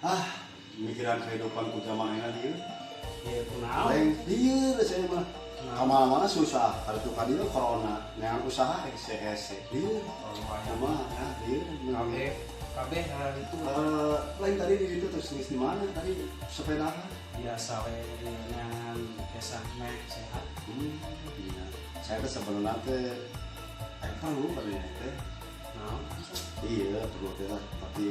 Ah, mikiran kehidupan ku zaman ayeuna dieu. Ya, kunaon? Lain lieur saya mah. Kamana-mana susah, kalau ka dieu corona, neangan usaha hese-hese. Lieur. Kumaha ya, lieur. Kabeh kabeh hal itu. Eh, lain tadi di situ terus di mana tadi sepedahan? Biasa we dengan biasa meh sehat. Iya. Saya teh sebenarnya teh perlu katanya teh. Naon? Iya, perlu teh lah. Tapi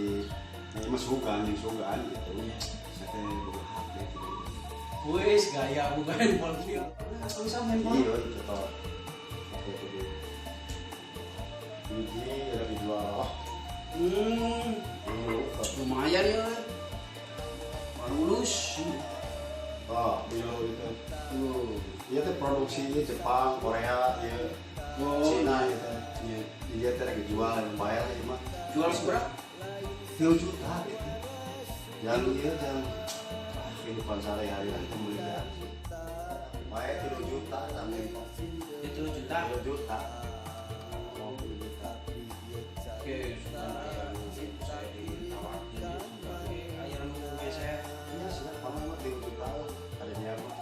ini mah sugan, yang sugan gitu. Iya. Saya teh boga HP gitu. Wis gaya bukan handphone ieu. Bisa handphone. Iya, itu toh. HP itu dia. Hiji ada dijual. Wah, dulu. Lumayan ya. Lulus. Oh, iya gitu. Iya teh produksinya Jepang, Korea, iya. Oh. Cina gitu. Iya. Iya teh lagi jual yang bayar ieu mah. Jual seberapa? 3 juta gitu. Jangan iya, jangan kehidupan sehari-hari lah kemuliaan. Baik 3 juta sampai Itu juta. 3 juta. Oh, 3 juta. Oke, sudah aya nu saya ditawarkeun sebagai aya nu geser. Iya sih, paman mah 3 juta lah. Ada dia mah.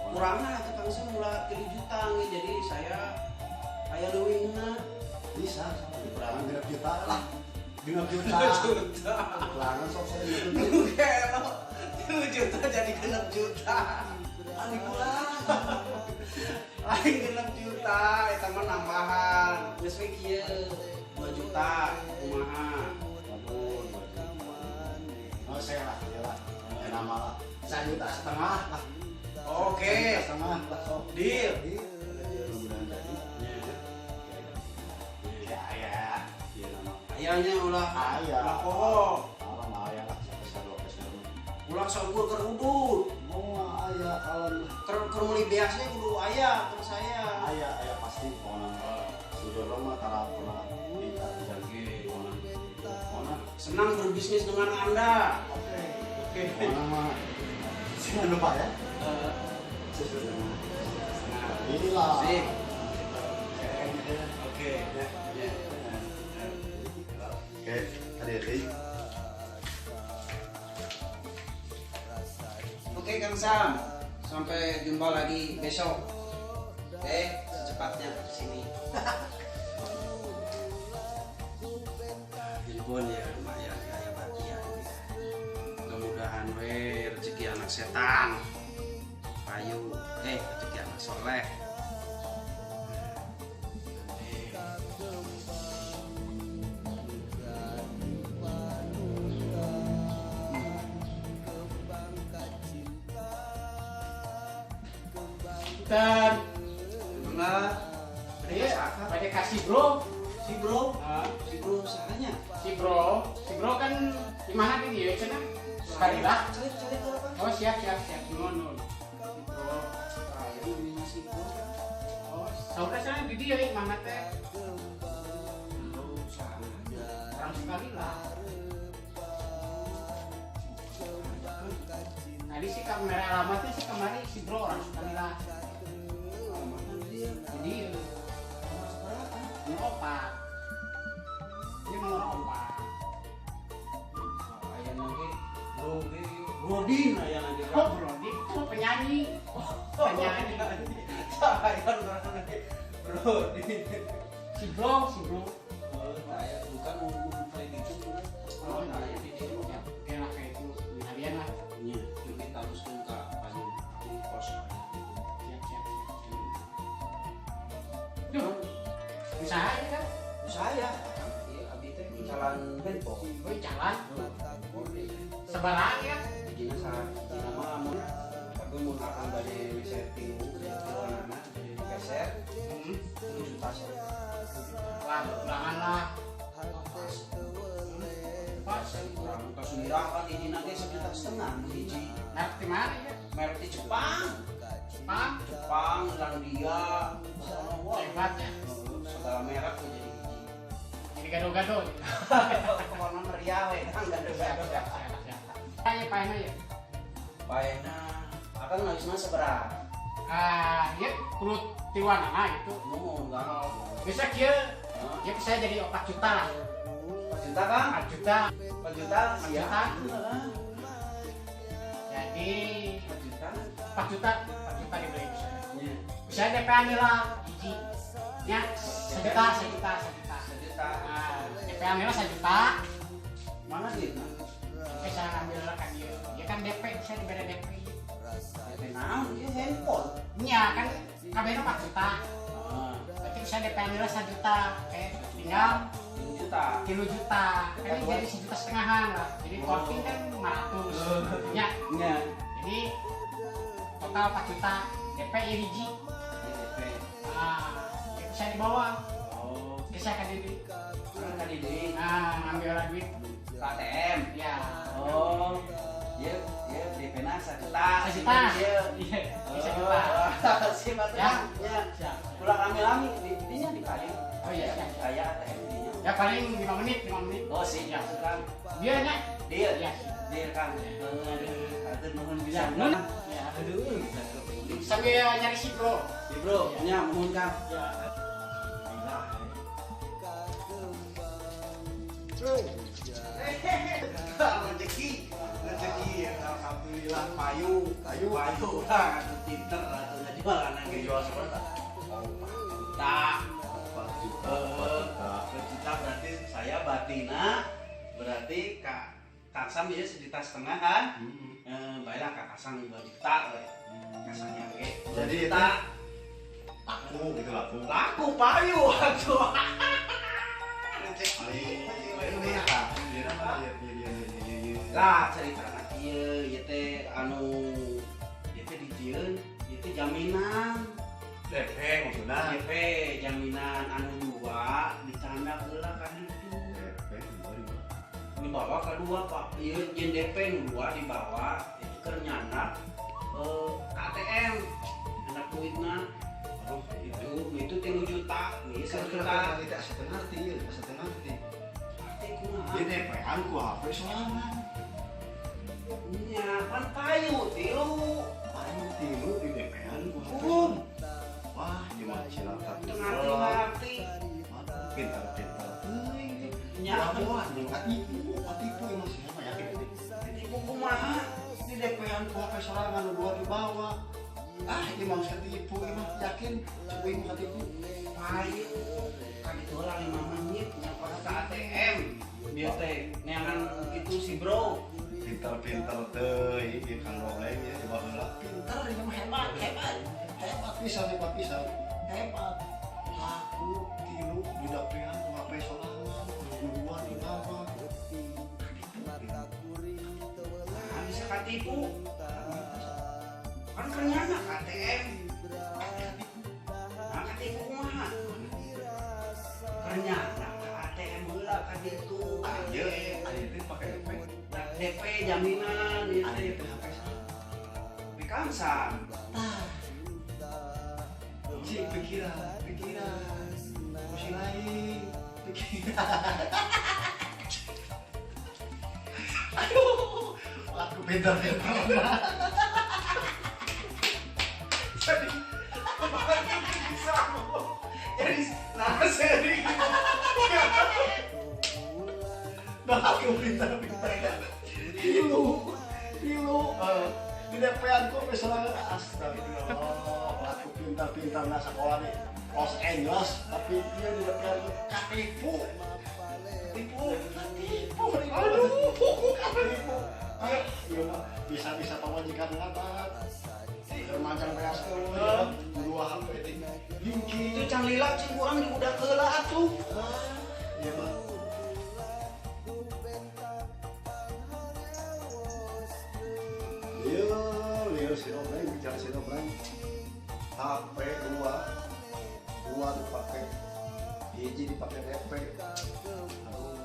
Kurang lah tukang saya mulai 3 juta nih, jadi saya aya leuwihna. Bisa, sama dikurangan 6 juta lah. 6 juta. Juta. Kurangan sok saya 6 juta. Gelo, 3 juta jadi 6 juta. Ah, dikurang. Lain 6 juta, eta mah nambahan. Geus we kieu 2 juta, kumaha? Aduh, 2 juta. Oh, saya lah, iya lah. Ya, nama lah. 1,5 juta lah. Oke. 1,5 juta lah sok. Deal. Deal. Mudah-mudahan jadi. Ya, ya. Iya nama. Ayahnya ulah Aya. ulah poho. Alam aya lah, sampai sarua sarua. Ulah saukur keur udud. Mau aya alam lah. Keur keur meuli beasnya kudu aya keur saya. Aya, aya pasti pokoknya. Si Dodo mah tara pernah minta Oke. pokoknya. Pokoknya. Senang berbisnis dengan Anda. Oke. Oke. Pokoknya mah jangan lupa ya. Setengah. Inilah. Sip. Oke. Oke. Ya. Oke, hati-hati. Oke Kang Sam, sampai jumpa lagi besok. Oke, secepatnya ke sini. Handphone ya lumayan kayak bahagia. Mudah-mudahan we rezeki anak setan. Payu, rezeki anak soleh. Dan Enggak, iya, pada kasih bro. Si bro, Ah, si bro usahanya. Si bro kan gimana nih ya cina? Sekali lah. Cari cari ke apa? Oh, siap siap siap. No no. Si bro. Ah, ini namanya si bro. Oh, saudara saya di dia mana teh? Bro usahanya. Orang sekali lah. Tadi sih kamera alamatnya sih kemarin si bro orang sekali lah. Alamatnya dia. Jadi Nomor seberapa? nomor opat. Ini nomor opat. Aya lagi bro ge Brodin aya lagi. Oh, bro, itu penyanyi. Penyanyi. Saya orang lagi Brodin. Si bro, si bro. Oh, saya bukan kayak gitu. Oh, Oh, saya di situ. ya, oke lah kayak itu. Kalian lah. Iya, mungkin teruskeun ka pagi di pos. Siap, siap, siap. Duh, usaha aja kan? Saya, iya abdi teh jalan handphone. Oh, jalan. Sebarang ya. Hijina sa hijina mah mun tapi mun akan bade setting tiluanana jadi geser 3 juta sih. Wah, kurangan lah. Pas. Pas. Kurang tos mirah kan hijina ge 1,5 juta hiji. Nah, di mana ya? Merek di Jepang. Jepang. Jepang, Irlandia, wah, Hebatnya. Segala merek tuh jadi hiji. Jadi gado-gado. Kemana meriah we kan Siap, gado-gado. siap, siap, siap. Ayo, paena ya. Paena akan ngawisna seberapa? Ah, ya, kulit tiwanana gitu. Nuhun kan. Bisa kieu, ya saya jadi 4 juta lah. 4 juta kan? 4 juta. 4 juta 4 siap. juta. Jadi 4 juta. 4 juta, 4 juta dibeli bisa. Nya. Bisa DP-an lah hiji. Ya, sejuta, sejuta, sejuta. Sejuta. Nah, DP-an lah sejuta. Mana duitna? Oke, saya ambil lah kan dia. Dia kan DP, bisa diberi DP. DP naon? Ieu handphone. Nya kan kabehna 4 juta. Heeh. Berarti bisa DP-an lah 1 juta. Oke, tinggal 3 juta. 3 juta. Kan ini jadi 1,5 juta lah. Jadi korting kan 500. Ya, Nya. jadi total 4 juta. DP ya hiji. DP. Nah, itu bisa dibawa. Oh. Bisa kan ini. Kan tadi deui Nah, ngambil lah duit. ke ATM. Ya. Oh. Ieu ieu DP na 1 juta. 1 juta. Ieu. Iya, bisa juta. Sip atuh. Ya. Ya. Siap. Ulah rame-rame di dinya di kayu. Oh iya, siap. Kaya ATM dinya. Ya paling 5 menit, 5 menit. Oh sih, Ya. maksud Kang. Dia nya. Deal. Ya. Deal Kang. Aduh, atur nuhun Ya, pisan. nun. Ya. Aduh, bisa kepilih. Sambil nyari si bro. Si bro, nya nuhun Kang. Ya. Gila. Rezeki, rezeki ya, alhamdulillah payu, Payu. Payu lah, atuh pinter atuh ngajual anak Jual seberapa? Oh, 4 juta. 4 juta, 4 juta. 4 juta berarti saya batina berarti Kak Kang Sam ya 1,5 juta kan? Hmm. Eh, baiklah Kak Kasang 2 juta we. Kasangnya oke. 2 Jadi juta. Laku gitu laku. Laku payu atuh. Rezeki. Ini ya, dia nama dia dia dia dia dia dia. Lah ceritana kieu ieu teh anu ieu teh dijieun ieu teh jaminan. DP maksudnya. DP jaminan anu dua dicandak heula ka ditu. DP 2 ribu. Dibawa ke dua Pak. Ieu jeung DP nu dua dibawa itu keur nyandak ATM. Nyandak duitna Aduh, itu 3 juta, nih 1 juta. Tidak setengah ngerti, ya, setengah ngerti. Arti kumaha? Dia DP-an ku HP sorangan. Nya pan payu tilu. Payu tilu di DP-an ku HP. Um. Wah, gimana cilaka. Teu ngarti-ngarti. Waduh, pintar-pintar. Teuing. Nya. Wah, katipu, katipu emang siapa yakin ini? Tipu kumaha? Di DP-an ku HP sorangan nu dua di bawah. Ah, ini mau ketipu, ini mah yakin, cukup ini ketipu. Payu kan itu lah 5 menit nyampe ke ATM. Biar teh neangan itu si bro. Pintar-pintar teuing, ieu Kang Robleng ya di baheula. Pintar ini mah hebat, hebat. Hebat pisan, hebat pisan. Hebat. Laku tilu di DP-an ku HP sorangan, nu dua di bawah. Nah, bisa katipu. Kan kernyana ke ATM. Nah, katipu kumaha? Kernyana ke ATM heula ka ditu. Ieu, ari teh pake DP. Nah, DP jaminan ieu Ari teh. teh HP saha? Di Kamsam. Tah. Cik pikiran, pikiran. Pusing lain, pikiran. Aduh, aku pintar-pintar. Jadi bisa jadi nah seri. Nah, aku pintar-pintar. Tilu, tilu. Di DP-an ku misalnya astagfirullah, aku pintar-pintar nah sekolah di Los Angeles, tapi dia di DP-an ku katipu. Tipu. Katipu, aduh, katipu. Ah, iya mah bisa-bisa pamajikan ngabat. Mancang beas eueuh, dua HP teh. Itu can lila cing urang dibudak heula atuh. Ah, iya mah. Lieu, lieu si Robleng, bicara si Robleng. HP dua, dua dipakai, hiji dipakai DP. Aduh,